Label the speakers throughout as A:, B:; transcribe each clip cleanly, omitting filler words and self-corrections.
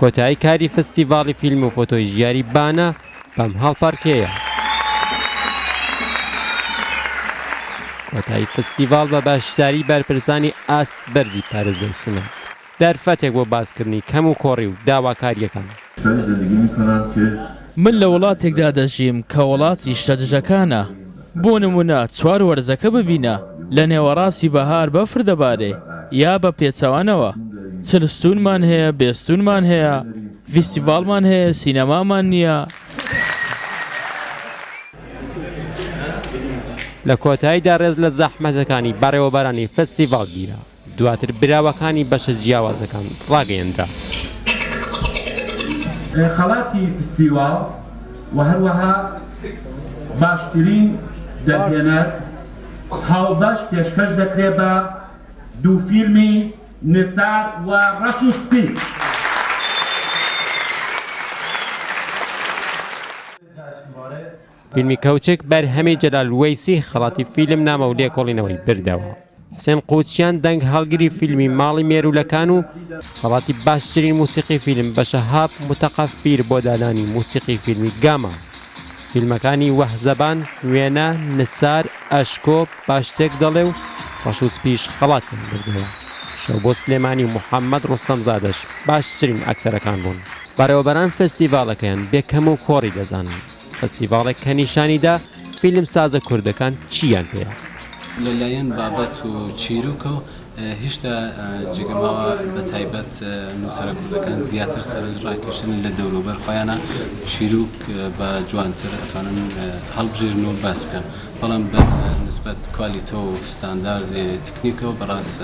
A: کۆتایی کاری فستیڤاڵی فیلم و فۆتۆی ژیاری بانە بەم هەڵپەڕکێیە. کۆتایی فستیڤاڵ بە بەشداری بەرپرسانی ئاست بەرزی پارێزگای سنە، دەرفەتێک بۆ باسکردنی کەم و کۆڕی و داواکارییەکان.
B: من لە وڵاتێکدا دەژیم کە وڵاتی شتە دژەکانە. بۆ نموونە چوار وەرزەکە ببینە، لە نێوەڕاستی بەهار بەفر دەبارێ یا بە پێچەوانەوە. چلستوونمان هەیە، بێستوونمان هەیە، ڤیستیڤاڵمان هەیە، سینەمامان نییە.
A: لە کۆتاییدا رێز لە زەحمەتەکانی بەڕێوەبەرانی فستیڤاڵ گیرا. دواتر براوەکانی بەشە جیاوازەکان ڕاگەیەنرا.
C: خەڵاتی فستیواڵ و هەروەها باشترین دەرهێنەر هاوبەش پێشکەش دەکرێت بە دوو فیلمی نسار و ڕەش و سپی.
A: فیلمی کەوچک بەرهەمی جەلال وەیسی خەڵاتی فیلم نامە و لێکۆڵینەوەی بردەوە. حسێن قوچیان دەنگ هەڵگری فیلمی ماڵی مێروولەکان و خەڵاتی باشترین موسیقی فیلم بە شەهاب موتەقەفیر بۆ دانانی موسیقی فیلمی گاما. فیلمەکانی وەهزەبان، وێنە، نسار، ئەشکۆ، با شتێک دەڵێ و ڕەش و سپیش خەڵاتیان بردەوە. شەوبۆ سلێمانی و محەممەد ڕۆستەمزادەش باشترین ئەکتەرەکان بوون. بەڕێوەبەران فستیڤاڵەکەیان بێ کەم و کۆڕی دەزانن. فستیڤاڵێک کە نیشانی دا فیلمسازە کوردەکان چییان پێیە.
D: لە لایەن بابەت و چیروکەوە هیشتا جێگە ماوە بە تایبەت نووسەرە کوردەکان زیاتر سەرنج ڕاکێشن لە دەوروبەر خۆیانە چیروک بە جوانتر ئەتوانن هەڵبژێرن و باس بکەن بەڵام بە نسبەت کوالیتە و ستانداردی تکنیکەوە بەڕاست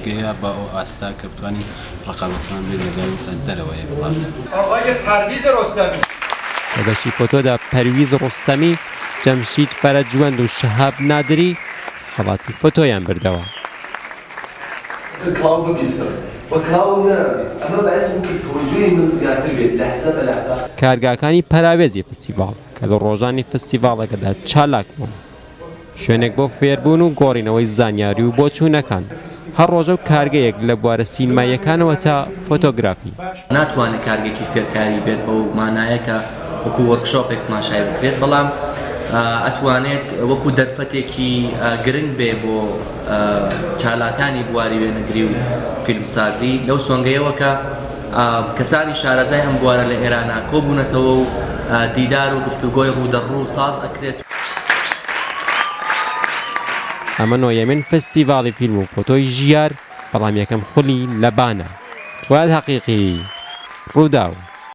D: گەیە بە ئەو ئاستە کە بتوانین ڕقابەتمان بێت لەگەڵ دەرەوەی وڵات.
A: لە بەشی فۆتۆدا پەرویز ڕۆستەمی، جەمشید فەرەجوەند و شەهاب نادری خەڵاتی فۆتۆیان بردەوە. کارگاکانی پەراوێزی فستیڤاڵ کە لە ڕۆژانی فستیڤاڵەکەدا چالاک بوون، شوێنێک بۆ فێربوون و گۆڕینەوەی زانیاری و بۆچوونەکان، هەر ڕۆژە و کارگەیەک لە بوارە سینماییەکانەوە تا فۆتۆگرافی.
E: ناتوانێت کارگەیەکی فێرکاری بێت بەو مانایە کە وەکو وۆرکشۆپێک تماشای بکرێت، بەڵام ئەتوانێت وەکو دەرفەتێکی گرنگ بێ بۆ چالاکانی بواری وێنەگری و فیلمسازی لەو سۆنگەیەوە کە کەسانی شارەزای ئەم بوارە لە ئێرانا کۆبوونەتەوە و دیدار و گفتوگۆی ڕوودەڕوو ساز ئەکرێت.
A: ئەمە نۆیەمین فستیڤاڵی فیلم و فۆتۆی ژیار، بەڵام یەکەم خولی لە بانە. فوئاد هەقیقی، رووداو.